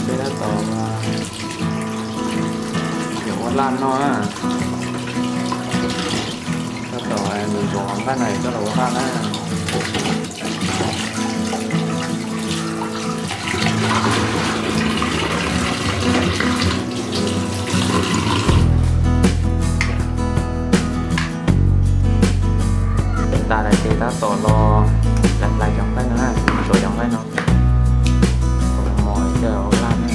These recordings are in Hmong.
Peb tab tom yuav ua laj noj na. Tab tom ntxuav hauv nqaij no coj los ua laj na. Tas lawm ces tab tom los hlais hlais cov nqaij no na, ntxuav cov nqaij no, mos coj los ua laj na.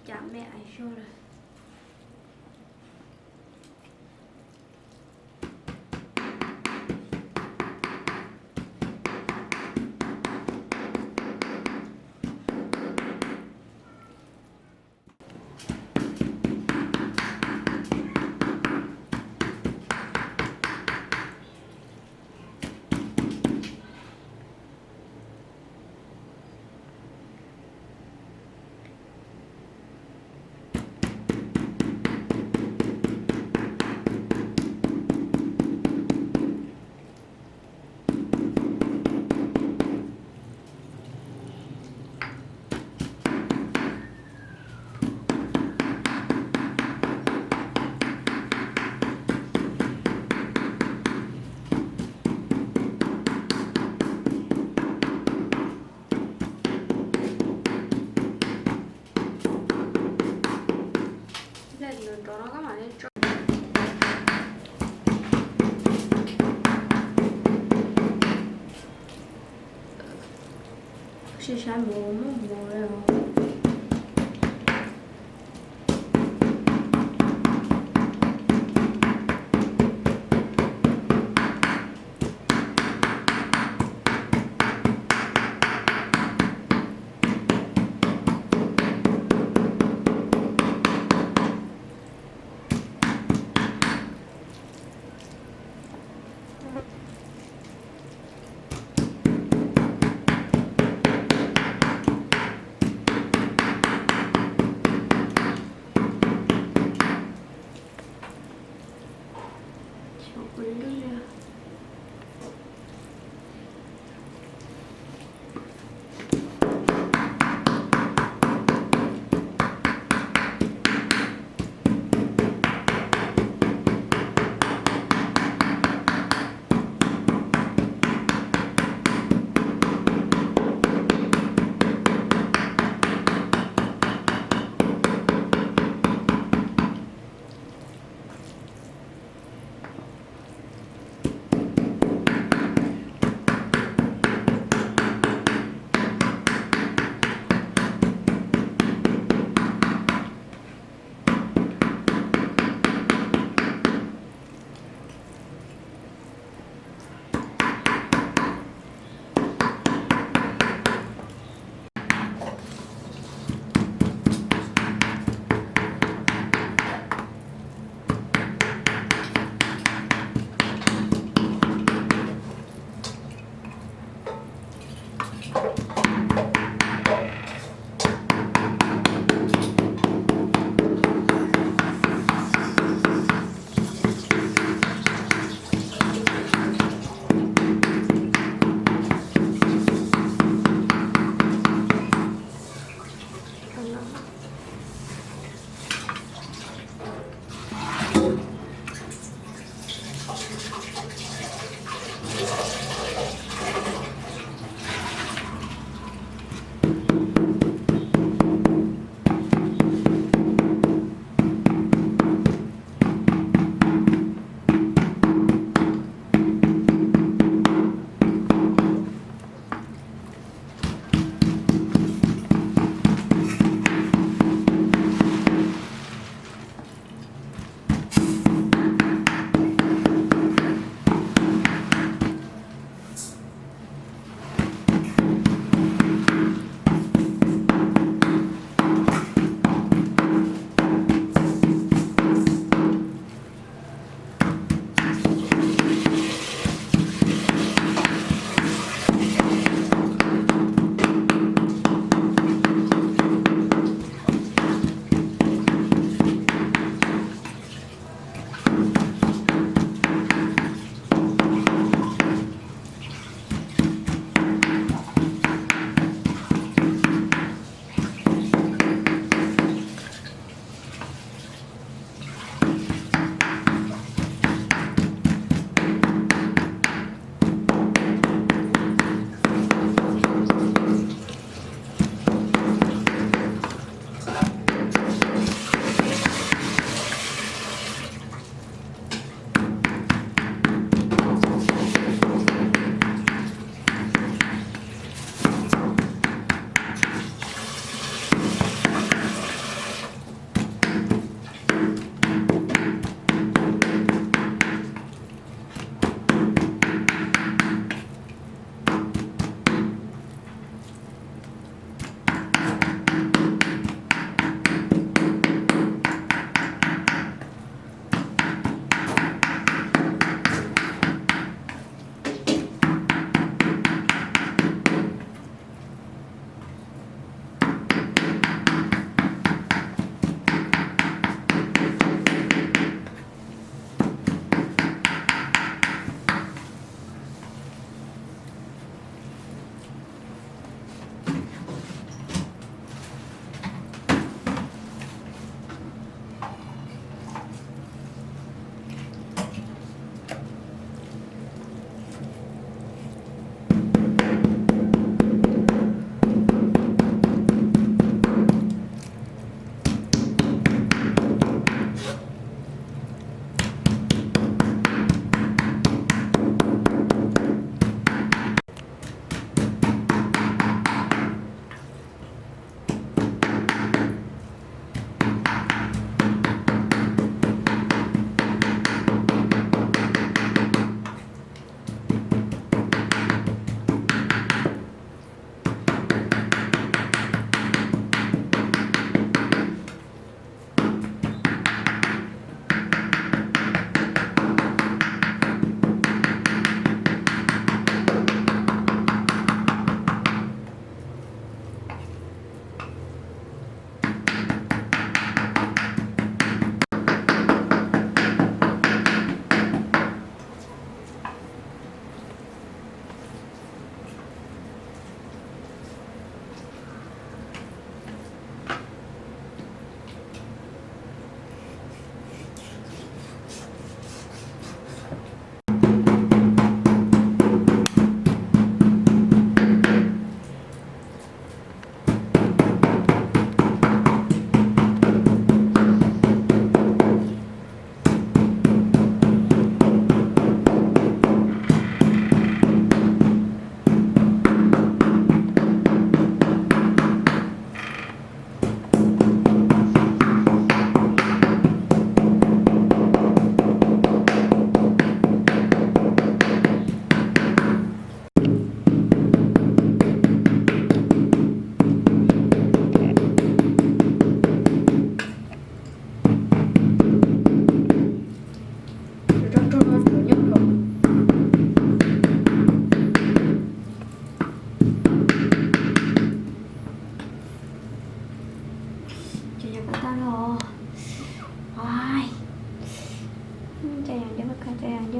Cam me ais zog lawm. Sib saib mus muab mus li os.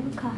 Cov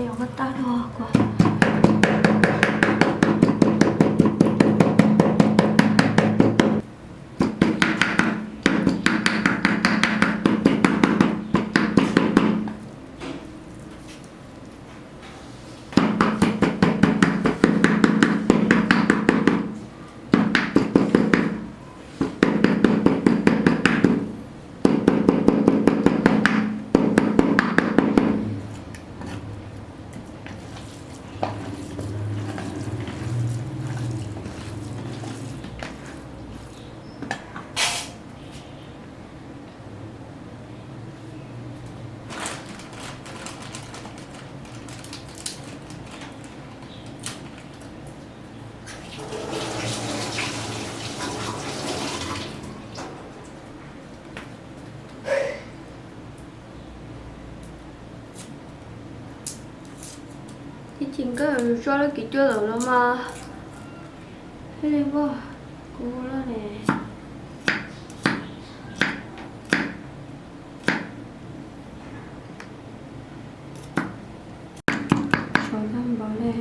yog koj tab dua kuv. Ib chim nkawd tso lub kiv cua lawm los mas thiaj li npog kuv loj ne. Sov tag npaum li.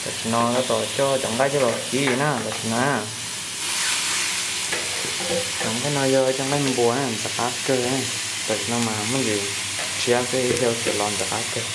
Tam sim no tab tom coj cov nqaij coj los kib na tam sim no. Cov nqaij no yog cov nqaij npua na, ntxim qab kawg. Tam sim no mas muaj ntsis tshiab xwb, ib pliag tsis los ntxim qab kawg.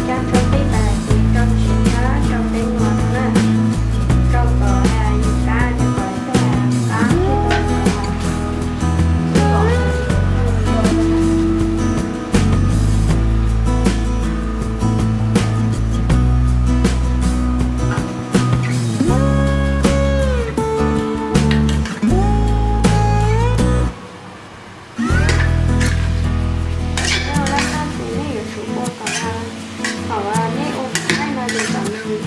Coj rau peb tas ces rau tsis tshab rau peb no na, rau kom yus kab rau kom tuaj qab thiab rau kom Laj kab ces nej yuav tsum ua kom, thaum nej ua thaij no ces kom nws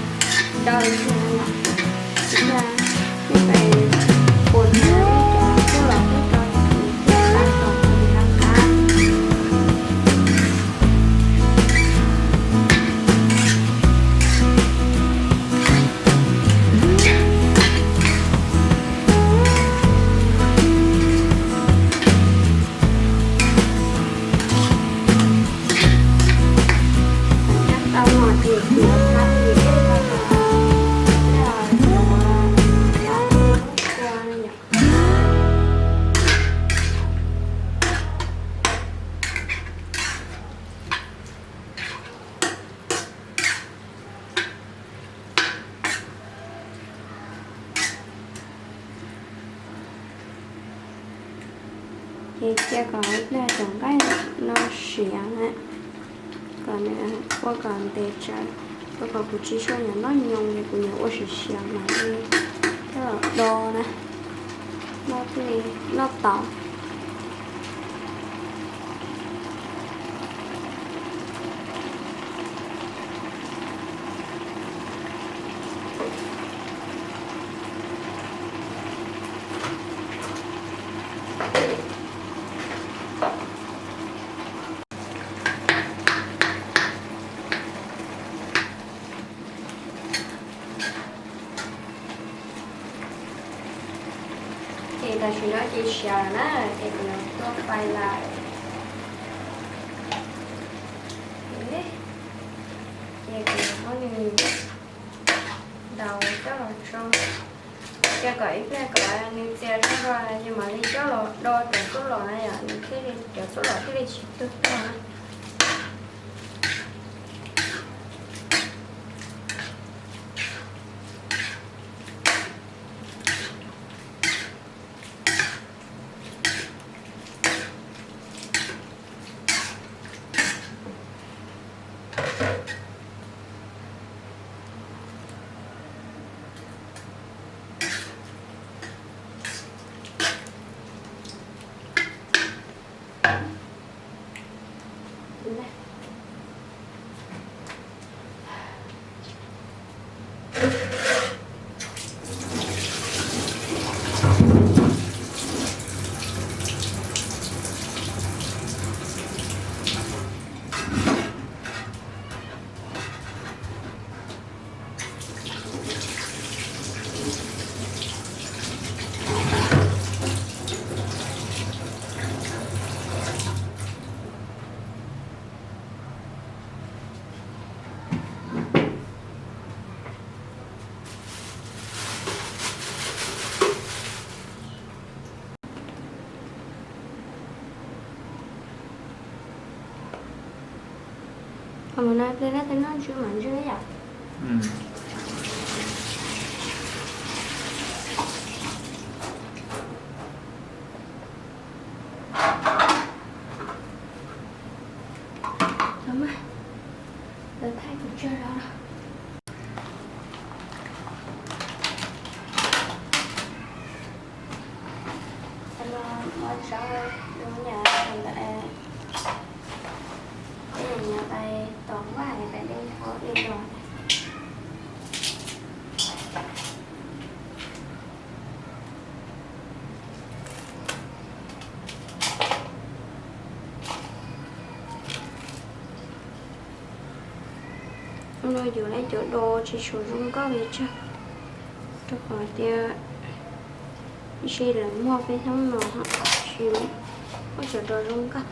daw zuag, tsis yog nej pais puas nthav nej cov cuaj los cuaj rau ces thiaj qab kom nws laj kab. Ces cia kom ib pliag cov nqaij no siav na, kom nws ua kom ntev tsawv, rau qhov kuv tsis tshua nyiam noj nyoos ces kuv nyiam ua siav siav mas li coj los do na, noj thiaj li noj tau. Ces tam sim no ces siav lawm na, ces kuv yuav tuaj fais lawm. Ces kuv muab nws ntaus coj los tso, cia kom ib pliag kom nws txias zog los yus mam li coj los do cov txuj lom na yom, nws thiaj li, cov txuj lom thiaj li tsis tuag tuag na. Qhov no pliag lab tej noj ntsw mas ntsw yom. Los mas, lawv thaij kuv tso los. Los muab tso, lub nyam ntawd, peb nyam tais tom vaj tais dej qhov dej los. Hnub no yuav lawv cov do tsis tshua zoo nkauj li tsawg, rau qhov tias ib se lawv muag peb hnub no tsis muaj cov do zoo nkauj.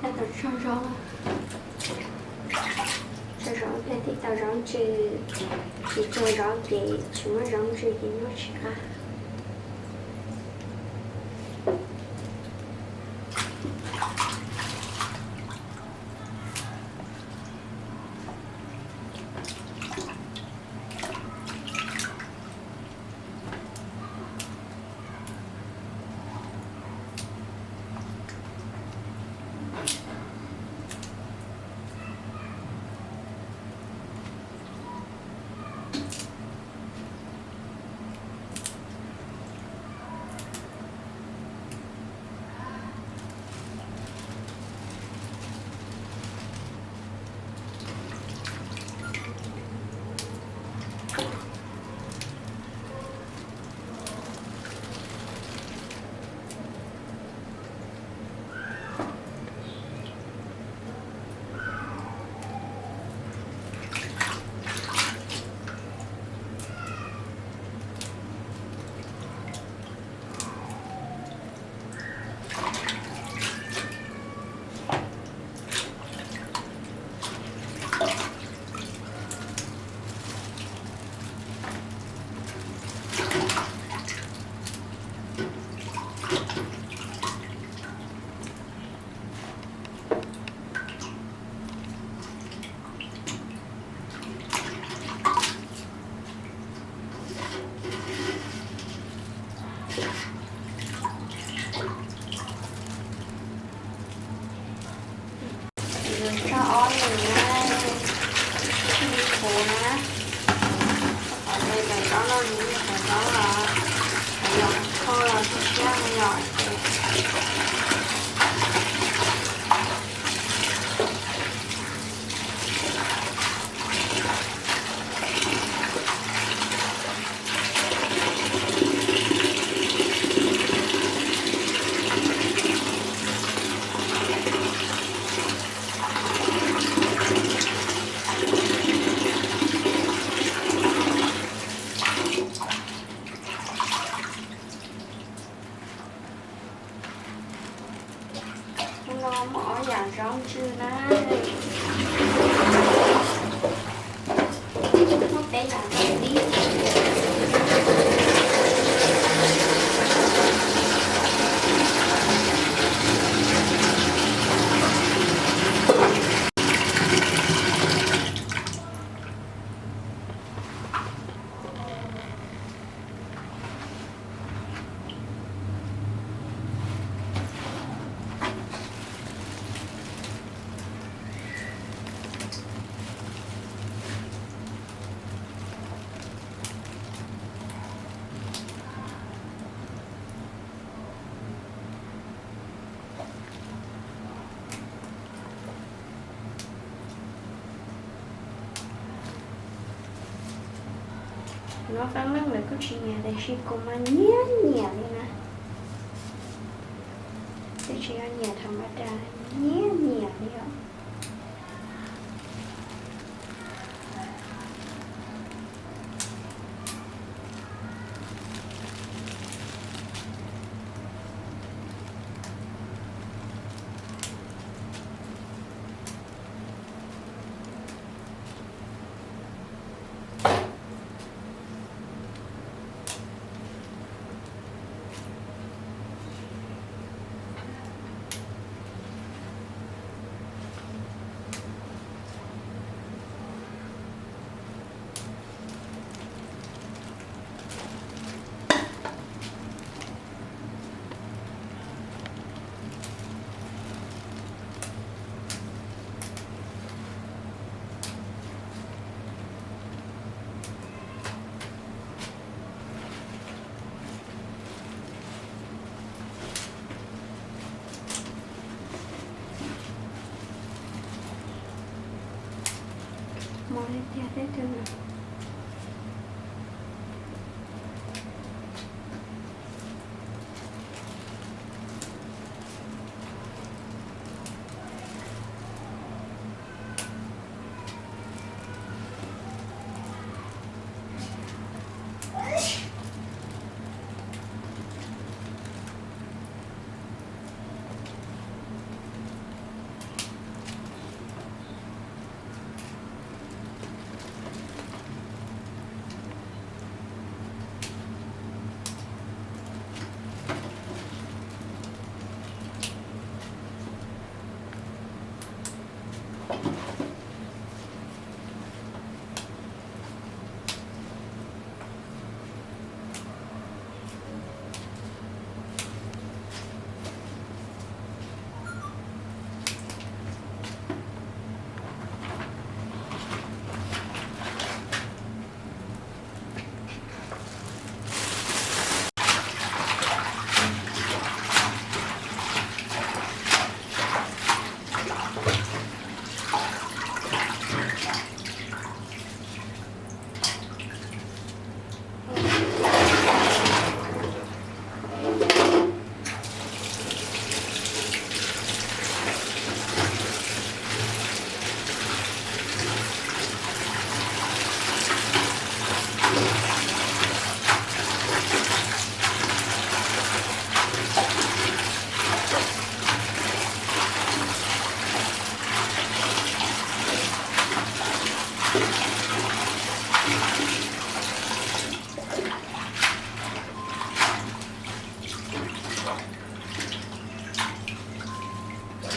Tab tom tso zaub, tso zaub ib pliag thiaj tau zaub ntsws, tsis tso zaub ces tsis muaj zaub ntsws ces noj tsis qab. Tso ob nws na, tsis li qhuav na. Qhov ntawd cov zaub no nws yog cov zaub los, cov zaub kho los tsis siab no yom. Hnub no muaj ob yam zaub ntsws na. Muaj peb yam zaub dib. Kuv no qee leej lawv kuj tsis nyiam tiam sis kuv mas nyiam nyiam li na. Twb tsis yog nyiam tham ma das, nyiam nyiam li os. Mos li tiag thiab kawg na.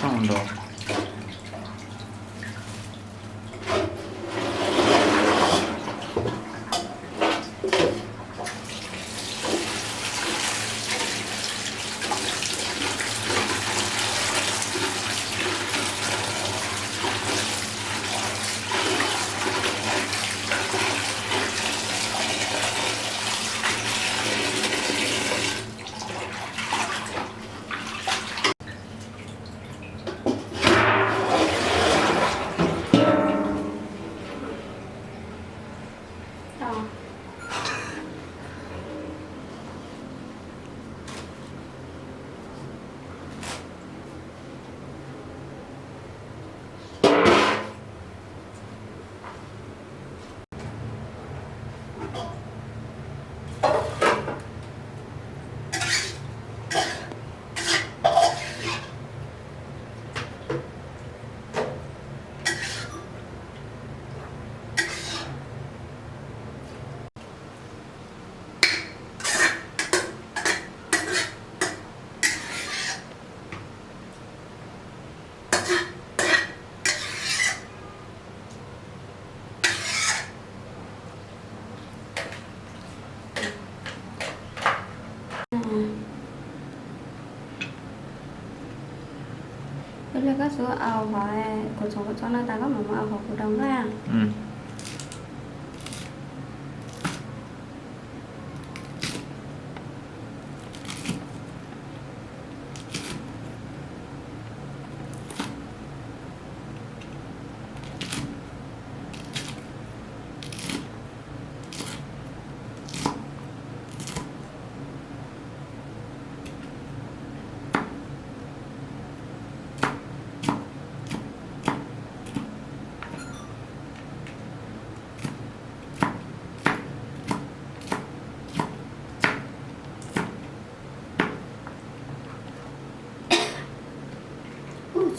Txhob ua nrov. Ib pliag koj xub au hov kuv txhoov kuv txob no tas koj mam muab au hov kuv rau nplaj.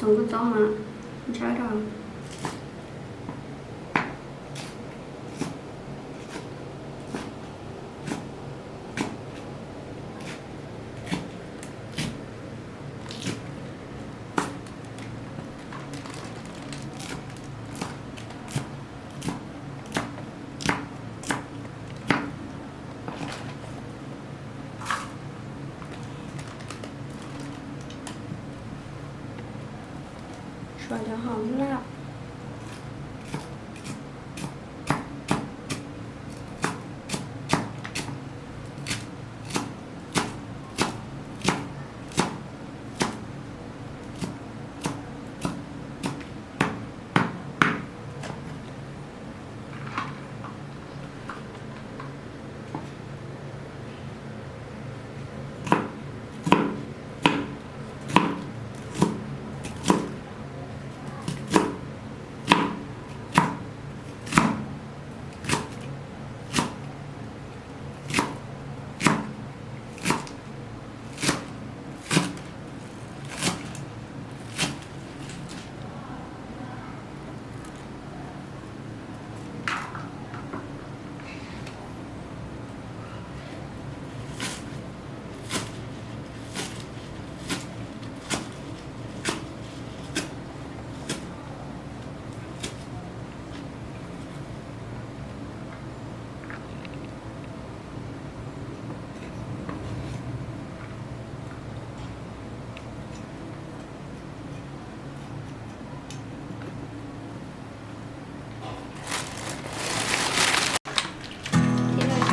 Txhoov kua txob mas ntshai rau. Suav cov hom laj.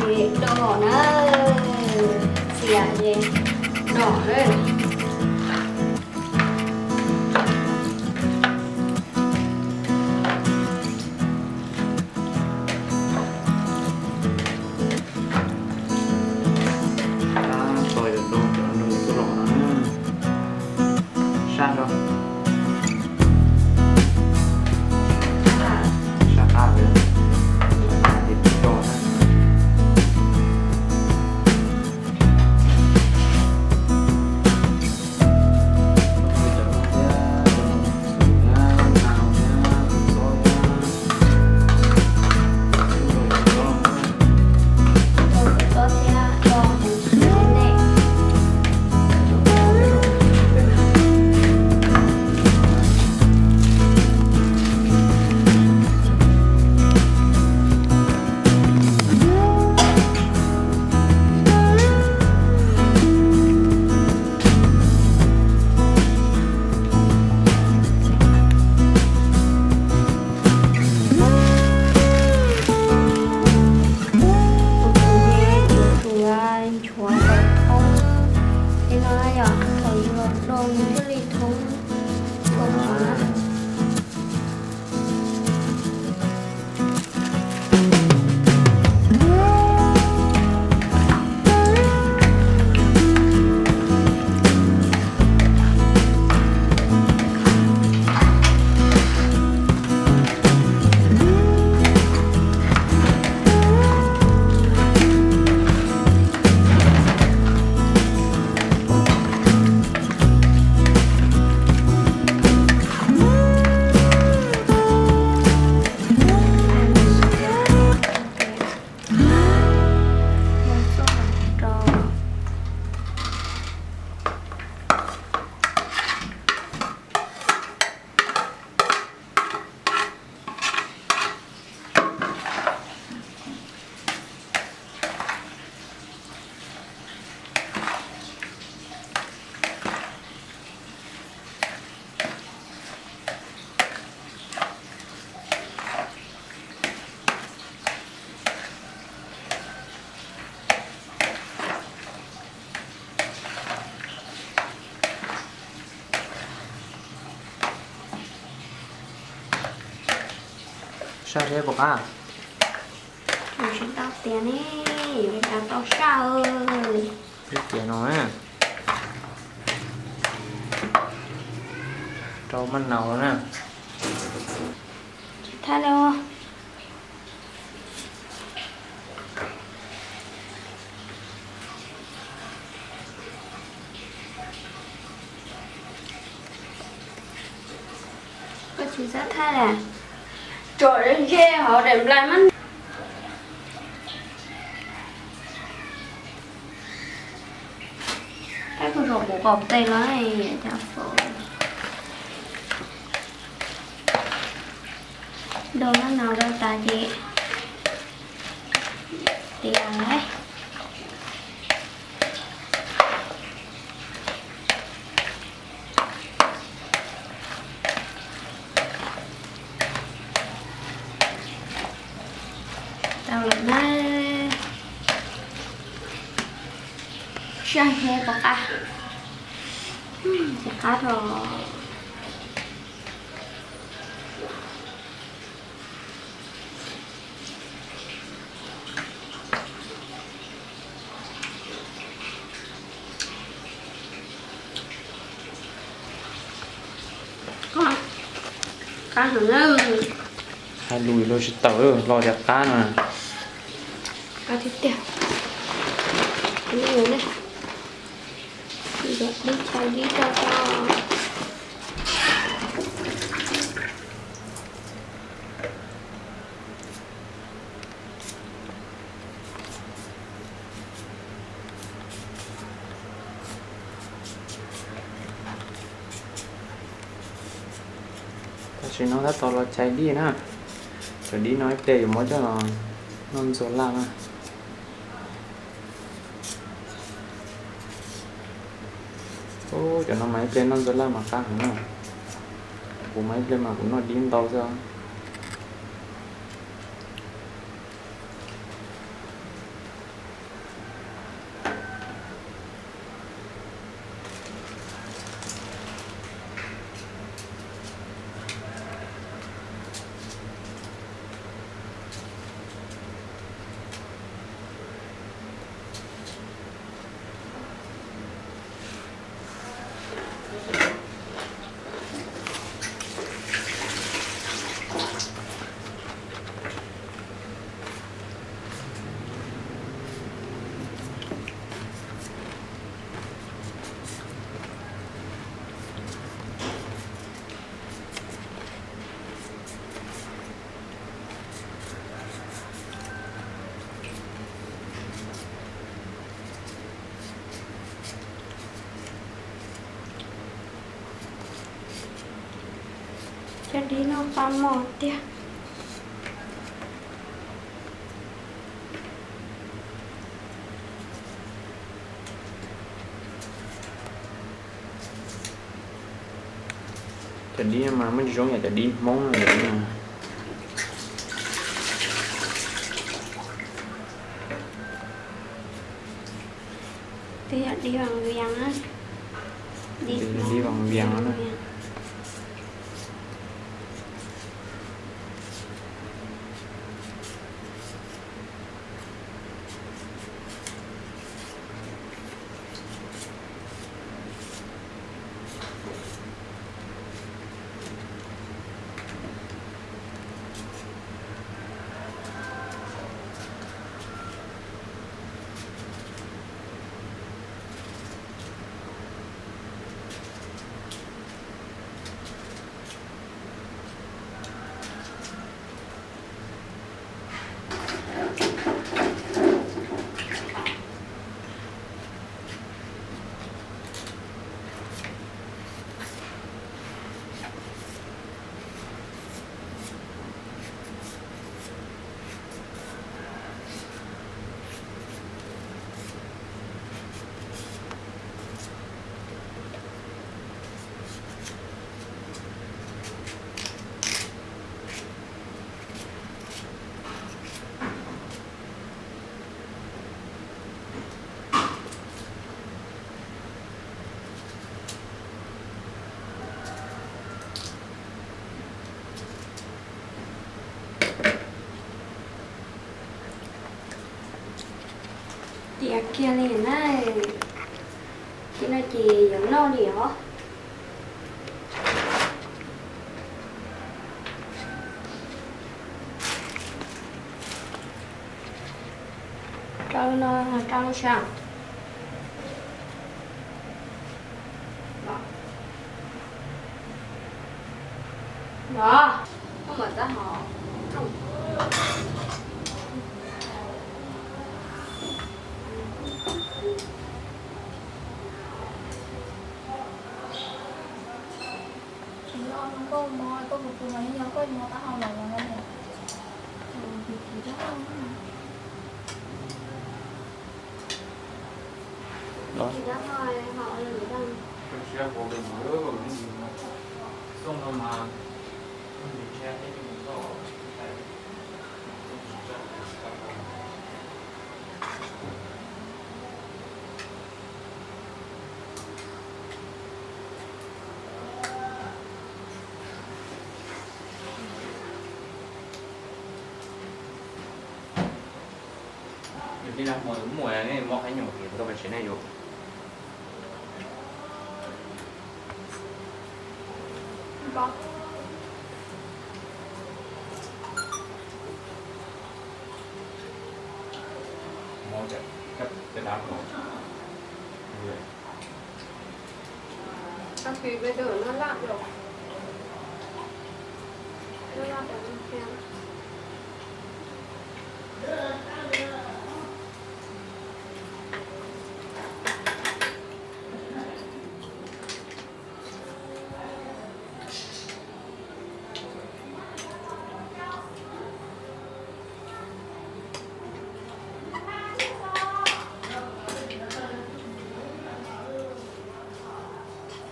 Ces do na, txias ces do na. Tab tom yuav rau cov nroog tub los no na. Sab rau. Sab qab li, sab qab ces tsis tso na. Saj thiab puas qab? Tsis tau tias ne, yuav ua cas tau saj. Ib tias no na, rau maj naus na. Tsis thaij li. Koj tsis txhob thaij li. Tsom ntshe hauv daim nplai mas. Tab kuv tsom kuv qaum tes los cas fawm. Do maj naus rau tas ces tias lawm. Tau lawm na. Saj thiab puas qab? Tsis qab os. Qab heev. Hais lus luag tsis tawm, los tias qab no. Qab tiag tiag. Dib chais dib rau tso. Tam sim no tab tom los chais dib na. Cov dib no ib pliag yuav muab coj los noj ntxuag laj na. Ub, cov no mas ib pliag noj ntxuag laj mas qab heev na. Kuv mas ib pliag mas kuv noj dib ntau xwb. Cov dib no qab mos tiag. Cov dib mas muaj tsis zoo yam cov dib Hmoob no. Twb yog dib Vaj Vias na. Dib Vaj Vias na. Yog kiag li na, ces no ces yuav noj li os. Rau no, rau no sav. Los, koj mam txab hov. Tsis yog nkauj mov, koj mus tus no yog koj mov taub hau los no. Yus tij laug muaj muaj nej muab qab nyuam ces kuv tau pais tsev nej yus.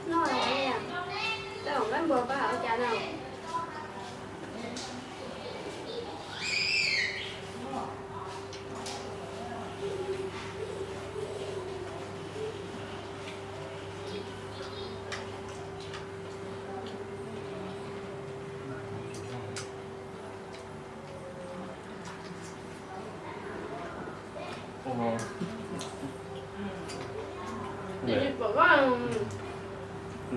Noj los, tej zaum nqaij npua pab ua cas no.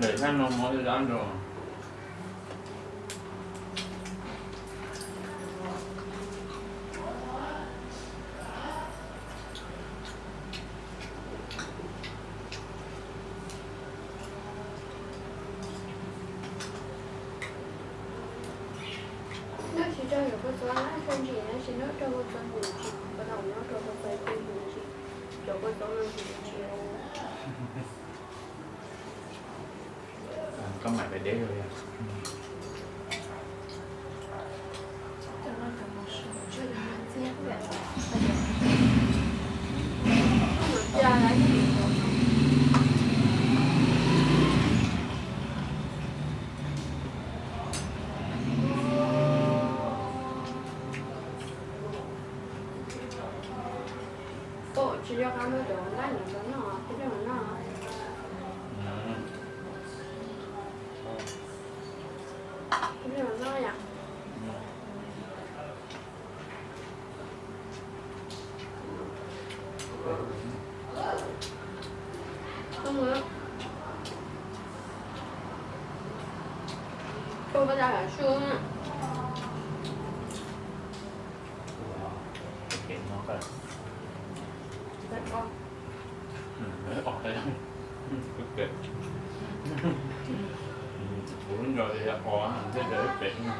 Lawm thaj no mov dab ntsos. Noj tsis rau yuav kua txob na, sab ntsis na, tsis noj rau kua txob mus tsis, koj tau noj rau kua txob mus tsis, cov kua txob no tsis tsis. Koj mam li deb. Tsis yog qab muab cov nqaij no cov noj, peb coj los noj. Peb coj los noj yom. Ua paj tas hawm sub na. Kuv lub nco yog o, thiaj yog ib pem no.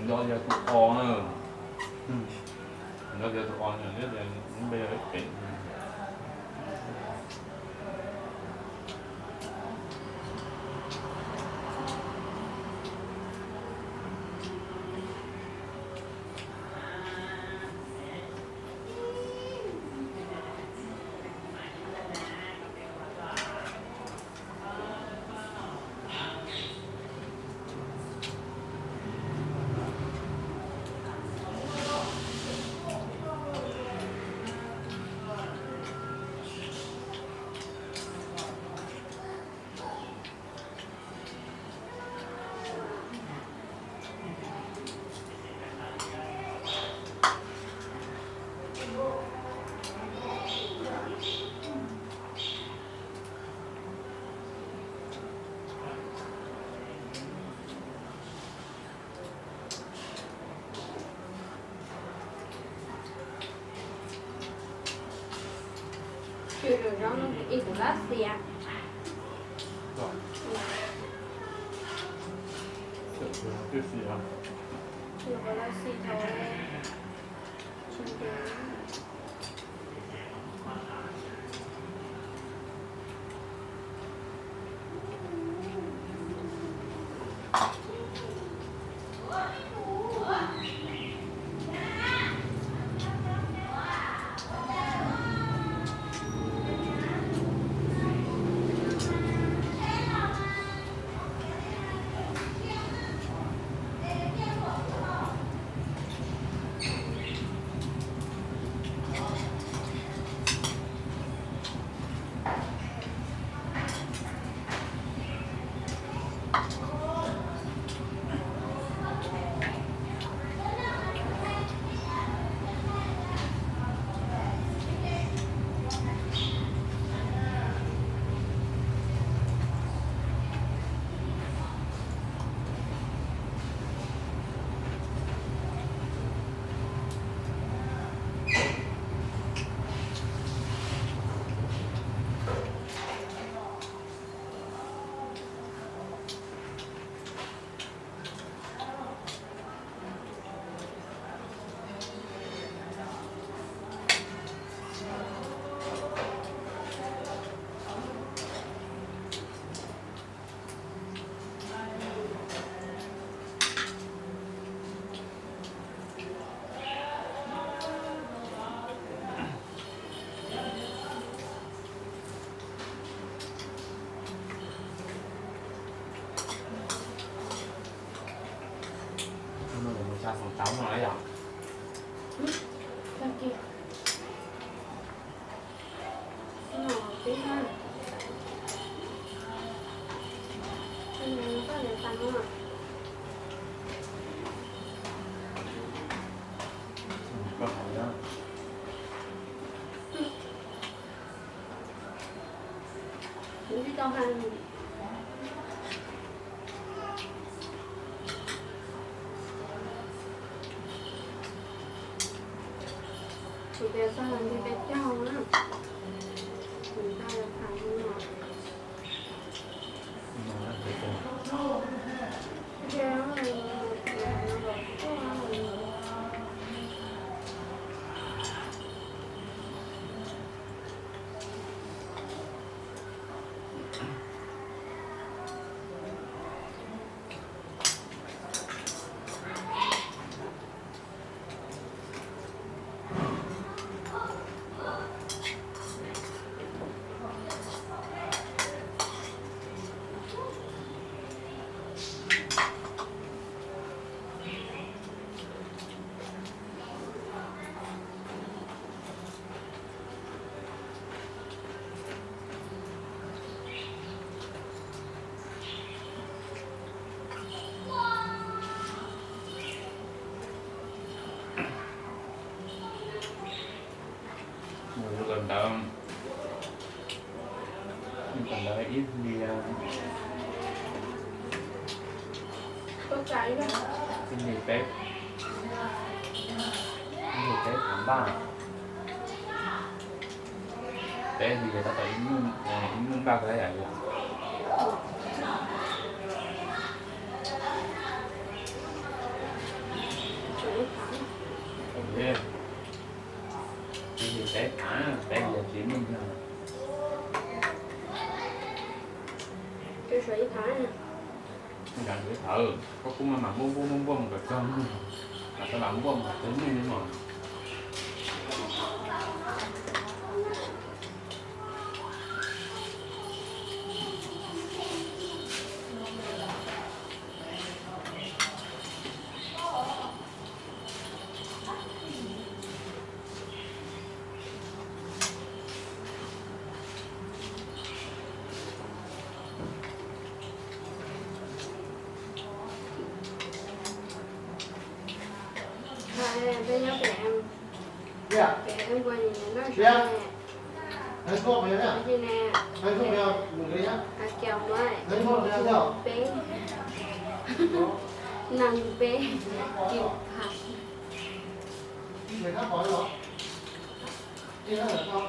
Nco yog tus o na. Nco yog tus o na, lub npe yog ib pem. Zaub no ib kuv lab xi a. Zaub lab xi thaum Mus tsa xoom tau no yom. Kuv tias txog los nti peb caug na. Kuv tau tham no. Mus ntawd, mus ntawd ib hlis, ib hlis peb, ib hlis peb phav npaj, peb hlis tab tom ib lub npaj kawg yom. Ib hlis peb phav, peb hlis tsis muaj ntag. Ib phav, koj kuj maj mam npuaj npuaj npuaj npuaj mus kom txog, mam tau mam npuaj mus kom txog hnub no. Peb nyob pem, pem nquag nim noj sab ne. Peb, nees peb, kis phav.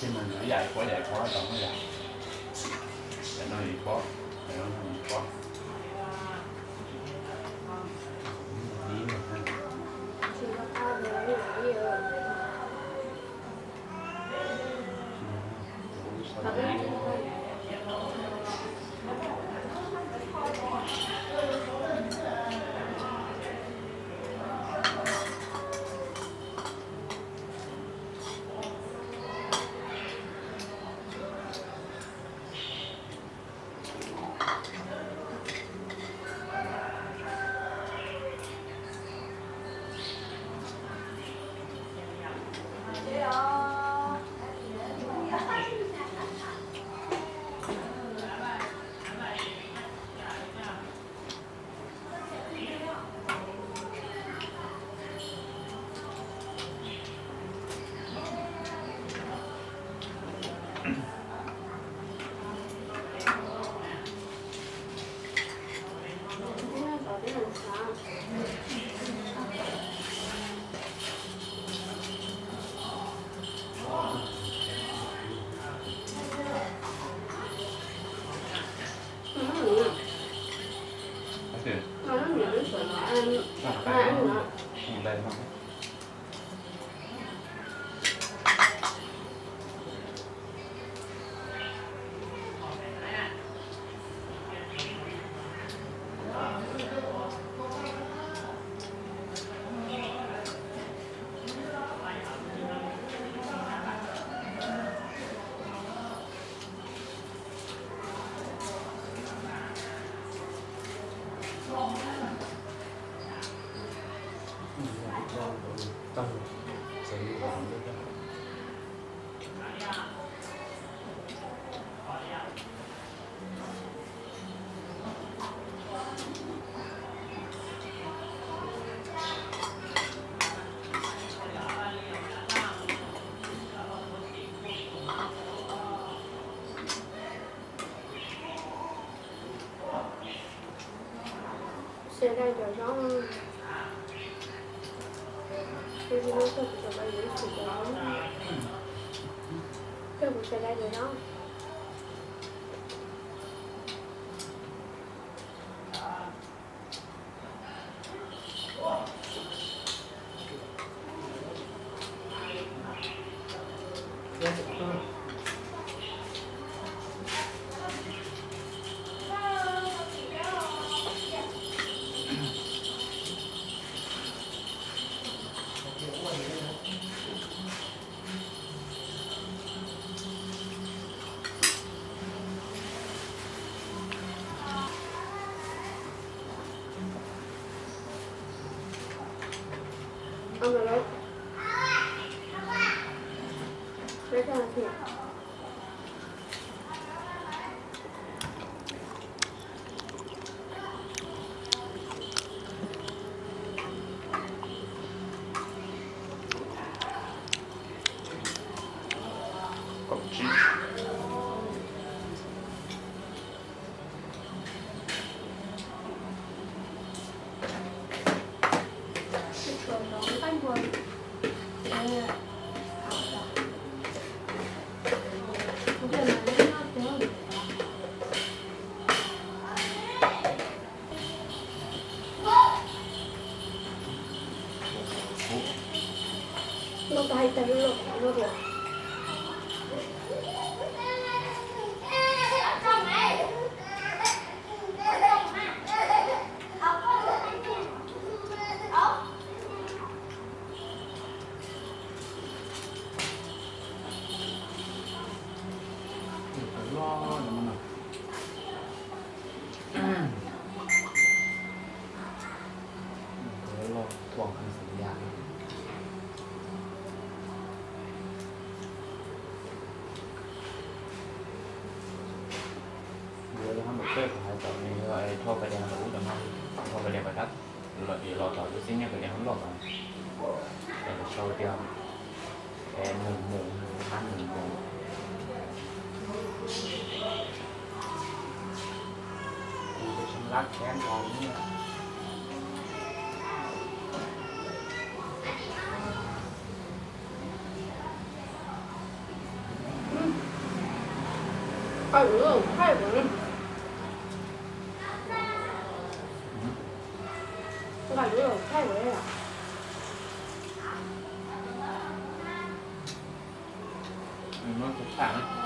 Ces mas nws yam pob, yam pob tau yam, yam no yus pob, yam no yus pob. Sawv daws cov zaub, kuv tsis tau kawg, kuv cov zaub, kawg kuv sawv daws cov zaub. Kaum tsib. Tau hais tag lub lauj, lub ruam. Loj no, loj tuaj xwb yam. Yog lub hab npaum peb kuv hais tau nws yog dhau pais li hab npaum ub rau no, dhau pais li pais tab, los tsis los tau lub xib nyiab pais li hab loj no. Ces sau tias es mus mus, hab mus mus. Muab tus tshaj na.